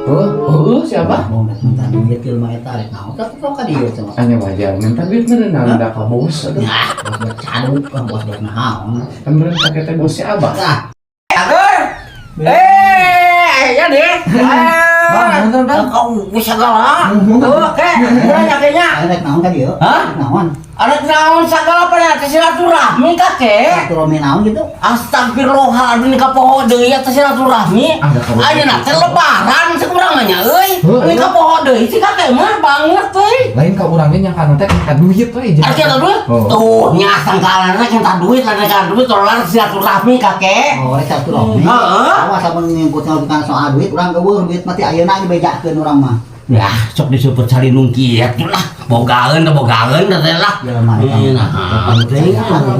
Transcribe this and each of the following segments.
Oh, oh, siapa? Mau minta duit jelema eta rek naon? Ka ka dieu cenah. Anya wajar minta duit meureun da ka bos atuh. Ya, bos caduk, ah, bos bos naon. Kan meureun kakek teh bos si Abah. Ah, Eh, ya deh. Bang, nonton, Bang. Kau bisa segala. Oke, kurang kayaknya. Rek naon ka dieu? Hah? Rek naon? Ada naon segala pada silaturahmi, Kakek. Silaturahmi naon gitu? Astagfirullahaladzim, ka poho deui eta silaturahmi. Ada kabar. Ayeuna teh lebaran sekurang mah nya euy. Heuh. Ini ka poho deui si kakek mah banget euy. Lain ka urangnya nyangka teh minta duit we. Arti ada duit? Oh. Tuh, nya sangkaan rek minta duit, lah rek duit dolar silaturahmi, Kakek. Oh, rek silaturahmi. Heeh. Awas lamun ngikut soal duit, urang euweuh duit mati ayeuna dibejakeun urang mah. Ya, sok disebut salinung kieu lah. Bogaeun teh bogaeun teh lah. Jelema eta. Nah,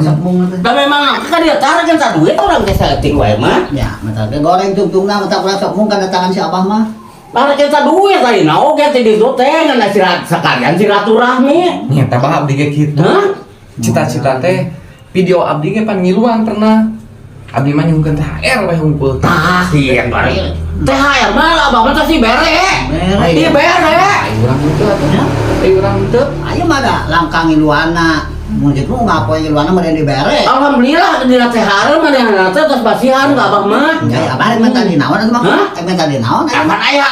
Sembung teh. Da memang kan dia tarik minta duit orang teh saeutik wae mah. Ya, mata teh goreng tungtungna mata urang sok mung kana tangan si Abah mah. Tarik minta duit tadi na oge teh ditu teh ngan sirat sekalian silaturahmi. Nya teh bah abdi ge kitu. Hah? Cita-cita teh video abdi ge pan ngiluan pernah. Abdi mah nyungkeun THR we hungkul. Tah, iya bari. THR mah abah mah teh si bere. Bere. Di bere. Ai urang teu atuh. Ai urang teu. Ayo mah da langkang ngiluana. Mun kitu ngapoe ngiluana mah dibere. Alhamdulillah dina THR mah dina teh tos basihan ka abah mah. Ya, abah rek minta di naon atuh mah? Hah? Rek minta di naon aya mah? Kapan aya?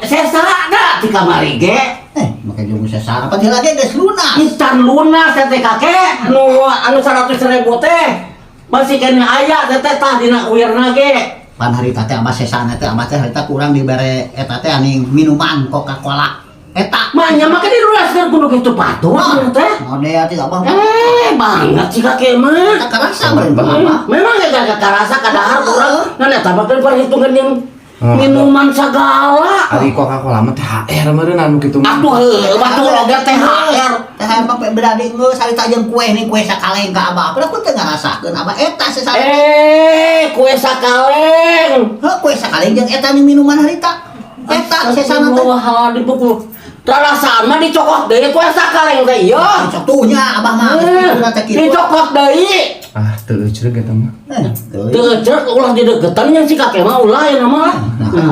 Sesa da di kamari ge. Eh, make jeung sesa apa heula ge geus lunas. Encan lunas teh kakek nu anu 100 ribu teh masih kena aya teh teh tah dina uirna ge. Pan harita teh abah sesana teh abah teh harita kurang dibere eta teh aning minuman Coca-Cola. Eta. Manya make dilunaskeun kudu kitu patut teh. Model teh abah. Eh, banget sih kakek mah. Eta karasa meureun abah. Memang gak karasa kadahar kurang ngan eta mah kan perhitungan yang minuman segala. Ari Coca-Cola mah THR meureun anu kitu mah. Atuh heueuh batu oge THR. THR mah berani geus harita jeung kue nih kue sakaleng ka abah. Aku teu ngarasakeun abah eta sesana. Eh, kue sakaleng. Heuh, kue sakaleng jeung eta nih minuman harita. Eta sesana teh. Wah, dipukul. Rarasaan mah dicokot deui kue sakaleng teh ieu. Cok tuh nya abah mah geus kitu teh kitu. Dicokot deui. Ah, teu euceuk eta mah. Eh, teu. Teu ceuk ulah dideketan nya si kakek mah ulah ya nama.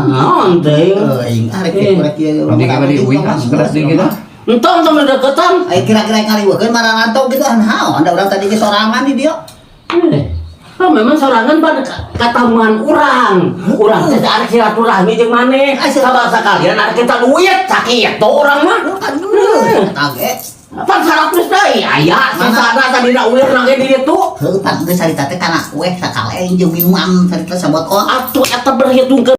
Naon teh. Euy, ah rek kitu rek kieu. Abdi ge bade uih ah sekelas deui gitu. Entong tong dideketan. Ai kira-kira ngaliweukeun mararantau gitu ah naon da urang tadi ge sorangan di dieu. Eh, oh, memang sorangan pada katamuan urang. Urang teh arek silaturahmi jeung maneh. Sabab sakalian arek kita duit sakitu urang mah. Aduh, eta ge. Pan 100 deui aya sesana tadi da ulir ge di ditu. Heuh, pan geus harita teh kana kue sakaleng jeung minuman harita sabotol. Atuh eta berhitungkeun.